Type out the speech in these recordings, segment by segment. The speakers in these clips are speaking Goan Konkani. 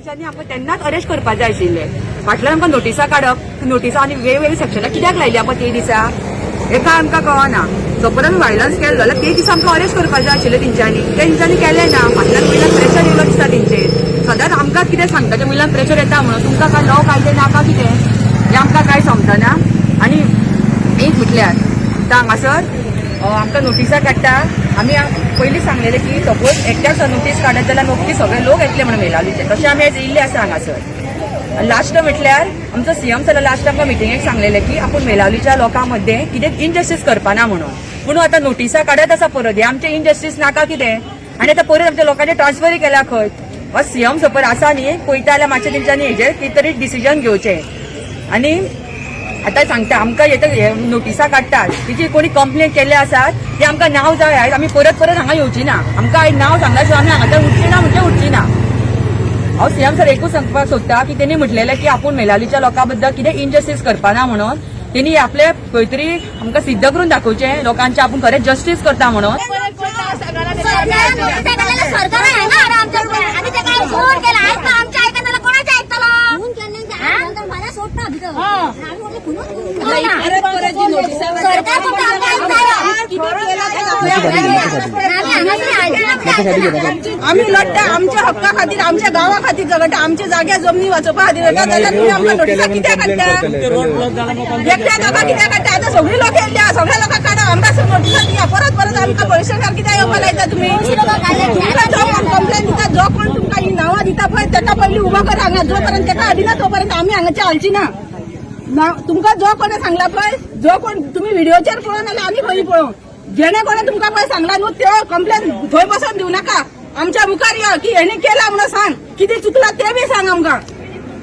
तेंच्यांनी आमकां तेन्नाच अरेस्ट करपाक जाय आशिल्ले. फाटल्यान आमकां नोटिसां काडप, नोटिसां आनी वेगवेगळी सेक्शनां कित्याक लायली आमकां ते दिसा, हें काय आमकां कळना. सपोज आमी वायलन्स केल्लो जाल्यार ते दिसा आमकां अरेस्ट करपाक जाय आशिल्ले तेंच्यांनी, ते तेंच्यांनी केलें ना. फाटल्यान वयल्यान प्रेशर येयलो दिसता तेंचेर. सदांच आमकां कितें सांगता ते, वयल्यान प्रेशर येता म्हणून. तुमकां काय लॉ कायदे नाका कितें, हें आमकां कांय समजना. आनी एक म्हटल्यार आतां हांगासर आमकां नोटिसां काडटा. आमी पयलीं सांगलेलें की सपोज एकट्याक नोटीस काडत जाल्यार नोकरी सगळे लोक येतले म्हणून मेलावलीचे. तशें आमी आयज येयल्ले आसा हांगासर. लास्ट म्हटल्यार आमचो सीएम सर लास्ट आमकां मिटिंगेक सांगलेलें की आपूण मेलावलीच्या लोकां मदें कितें इनजस्टीस करपाना म्हणून. पूण आतां नोटिसां काडत आसा परत. हें आमचें इनजस्टीस नाका कितें? आनी आतां परत आमच्या लोकांचे ट्रान्सफरय केल्या खंय. हो सीएम सपोज आसा न्ही, पळयता जाल्यार मातशें तेंच्यांनी हेजेर कितें तरी डिसिजन घेवचें. आनी आतां सांगता, आमकां येता हे नोटिसां काडटात, तिची कोणी कंप्लेन केल्ले आसात ते आमकां नांव जाय. आयज आमी परत परत हांगा येवची ना. आमकां आयज नांव सांगल्या शिवाय आमी हांगाच्यान उठची ना म्हणजे उठची ना. हांव सीएम सर एकूच सांगपाक सोदता की तेणी म्हटलेलें की आपूण मेलावलीच्या लोकां बद्दल कितें इनजस्टीस करपाना म्हणून. तेणी आपले खंय तरी आमकां सिद्ध करून दाखोवचें लोकांचें, आपूण खरें जस्टीस करता म्हणून. सरकार हांगा हाडा आमच्या आनी तेका फोन केला. आयकता आमच्या, आयकता जाल्यार कोणाचें आयकतलो? खून केल्ले मला सोडटा भितर, आमी म्हटलें खुनूच. सरकार फक्त आमकां आयकता. आमी हांगासर हाडटा. आमी लढटा आमच्या हक्का खातीर, आमच्या गांवा खातीर झगडटा, आमच्या जाग्या जमनी वाचोवपा खातीर लढटा. जाल्यार तुमी आमकां नोटिसां कित्याक काडटा? एकट्या दोगां कित्याक काडटा? आतां सगळी लोक येयल्ली आहा, सगळ्या लोकांक काडा. आमकां नोटिसां दिया. परत परत आमकां पॉलिस्टेशनार कित्याक येवपा लायता तुमी? तुमकां जो कोण कंप्लेन दिता, जो कोण तुमकां ही नांवां दिता पळय, तेका पयलीं उबो करा हांगा. जो पर्यंत तेका हाडिना तोपर्यंत आमी हांगाचे हालची ना. ना तुमकां जो कोणे सांगला पळय, जो कोण तुमी व्हिडिओचेर पळोवन जाल्यार आनी खंय पळोवन, जेणे कोणे तुमकां पळय सांगला न्हू, त्यो कंप्लेन थंय बसोन दिवं नाका. आमच्या मुखार यो की हेणी केला म्हणून सांग, कितें चुकला ते बी सांग आमकां.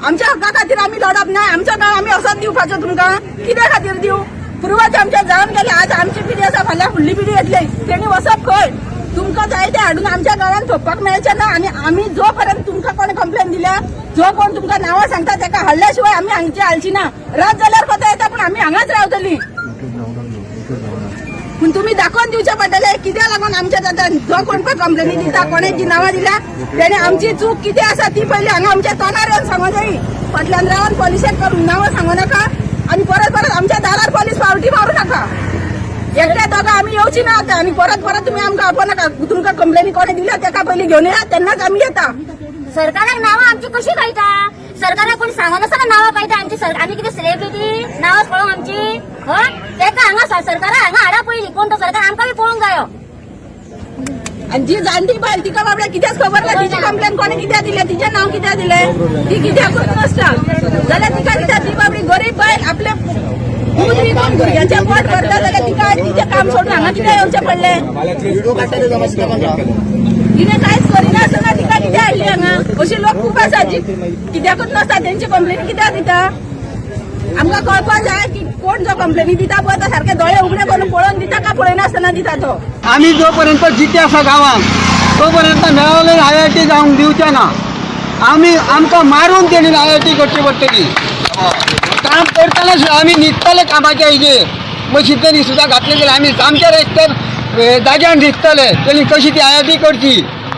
आमच्या हक्का खातीर आमी लढप ना. आमचो गांव आमी असोच दिवपाचो तुमकां? कित्या खातीर दिवं? पुर्वज आमच्या जावन गेले. आज आमची पिढी आसा, फाल्यां फुडली पिढी येतली, तेणी वचप खंय? तुमकां जाय ते हाडून आमच्या गांवांत थोपपाक मेळचें ना. आनी आमी जो पर्यंत तुमकां कोणे कंप्लेन दिल्या, जो कोण तुमकां नांवां सांगता, तेका हाडल्या शिवाय आमी हांगची हालची ना. रात जाल्यार कोता येता, पूण आमी हांगाच रावतली. पूण तुमी दाखोवन दिवचें पडटलें कित्याक लागून आमच्या जाता. जो कोण पळय कंप्लेनी दिता, कोणे जी नांवां दिल्या, तेणे आमची चूक कितें आसा ती पयली हांगा आमच्या तोंडार येवन सांगो जाय. फाटल्यान रावन पोलिसाक नांवां सांगू नाका आनी परत परत आमच्या दारार पोलीस पावटी मारू नाका. एकट्या दोगां आमी येवची ना आतां आनी परत परत तुमी आमकां आपोव नाका. तुमकां कंप्लेनी कोणे दिल्या तेका पयली घेवन येया, तेन्नाच आमी येता. सरकाराक नांवां आमची कशी कळटा? सरकाराक कोण सांगनासतना नांवां कळटा आमची? सर, आमी कितें सेलिब्रिटी नांवां पळोवंक आमची? हय, तेका हांगा सरकाराक हांगा हाडा पयलीं. कोण तो सरकार आमकां बी पळोवंक जायो. आणि जी जाणटी बायल, तिका बाबड्या कित्याच खबर ना. तिची कंप्लेन कोणी कित्याक दिले, तिचें नांव कित्याक दिलें, ती कित्याकूच नासता जाल्यार तिका कित्याक? ती बाबडी गरीब बायल आपले दूद विकून भुरग्यांचें पोट भरता, जाल्यार तिका तिचें काम सोडून हांगा कित्याक येवचें पडलें? तिने कांयच करिनासतना तिका कित्याक हाडली हांगा? अशी लोक खूब आसा जी कित्याकूच नासता, तेंची कंप्लेन कित्याक दिता? आमकां कळपाक जाय की कोण जो कंप्लेनी दिता पळय, तो सारखे दोळे उगडे करून पळोवन दिता का पळयनासतना दिता तो? आमी जोपर्यंत जिते आसा गांवांत तोपर्यंत मेळावले आयआयटी जावंक दिवचे ना आमी. आमकां मारून तेणी आयआयटी करची पडटली. काम करतना सुद्दां आमी न्हिदतले कामाच्या हेजेर. मशिनरी सुद्दां घातली जाल्यार आमी आमच्या रस्त्यार जाग्यार न्हिदतले. तेणी कशी ती आयआयटी करची.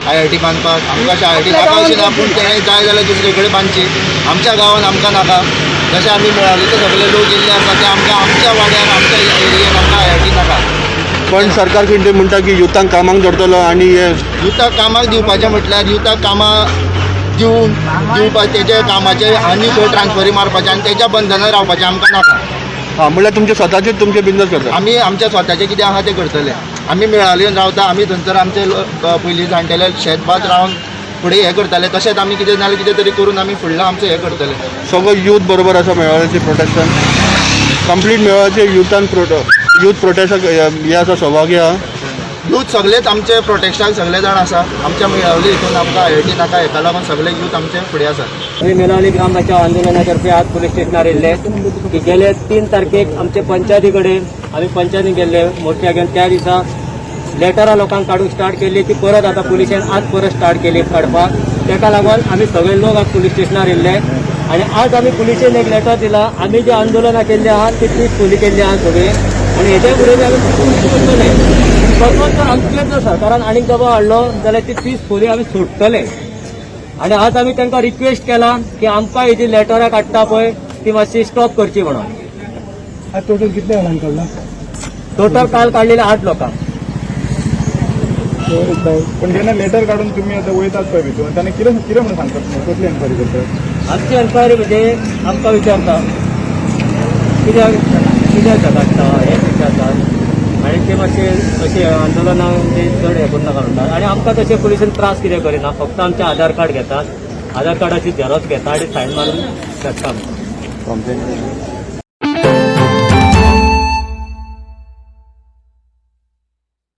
आयआयटी बांदपाक आमकां आयआयटी नाका अशें ना, पूण तेणें जाय जाल्यार दुसरे कडेन बांदची, आमच्या गांवांत आमकां नाका. जशें आमी मेळावलीचे सगळे लोक येयल्ले आसा, ते आमकां आमच्या वाड्यार, आमच्या एरियेन आमकां आयआयटी नाका. पण सरकार कितें म्हणटा की युथांक कामाक दवरतलो आनी हे युथाक कामाक दिवपाचें म्हटल्यार, युथाक कामां दिवन दिवपा तेजे कामाचे आनी खंय ट्रान्सफरी मारपाचें आनी तेज्या बंधनान रावपाचें आमकां नाका. हा, म्हणल्यार तुमचे स्वताचे तुमचे बिझनस करता? आमी आमच्या स्वताचें कितें आहा तें करतले. आमी मेळावलीन रावता. आमी थंयसर आमचे पयलीं जाणटेले शेतभात रावन फुडें हें करताले, तशेंच आमी कितें ना कितें तरी करून आमी फुडलो आमचें हें करतले. सगळो यूथ बरोबर आसा मेळावल्याचे प्रोटेस्टान? कंप्लीट मेळावचे युथान यूथ प्रोटेस्टाक हे आसा, सहभागी आहा? यूथ सगळेच आमचे प्रोटेस्टाक सगळे जाण आसा. आमच्या मेळावली हितून आमकां आयआयटी नाका हेका लागून सगळे यूथ आमचे फुडें आसा. आमी मेलावली ग्राम बचाव आंदोलनातर्फे आज पुलीस स्टेशनार येयल्ले की गेले 3 तारखेक आमचे पंचायती कडेन, आमी पंचायतीन गेल्ले मोर्चा घेवन, त्या दिसा लेटरां लोकांक काडूंक स्टार्ट केल्ली. ती परत आतां पुलिशेन आज परत स्टार्ट केली काडपाक. तेका लागून आमी सगळे लोक आज पुलीस स्टेशनार येयल्ले आनी आज आमी पुलिशेन एक लेटर दिला. आमी जी आंदोलनां केल्ली आहा ती पिसफुली केल्ली आहा सगळी आनी हेच्या फुडें बी आमी पिसफुली करतले. तसोच जर आमचेर जर सरकारान आनीक दबाव हाडलो जाल्यार ती पिसफुली आमी सोडटले. आनी आज आमी तांकां रिक्वेस्ट केला की आमकां ही जी लेटरां काडटा पळय ती मातशी स्टॉप करची म्हणून. टोटल कितले जाणांक काडला? टोटल काल काडलेले आठ लोकांक. पण जेन्ना लेटर काडून तुम्ही आता वयतात पळय भितर, ताणें कितें कितें म्हणून सांगतात तुमी? कसली एन्क्वायरी करतात? आमची एन्क्वायरी म्हणजे आमकां विचारता कित्याक कित्याक काडटा हें विचारतात आनी ते मातशे अशे आंदोलनां ते चड हें करून नाका म्हणटात. आनी आमकां तशें पुलिसेन त्रास कितें करिना, फक्त आमचें आधार कार्ड घेतात, आधार कार्डाची झेरॉक्स घेता आनी सायन मारून धाडटा आमकां. कंप्लेन.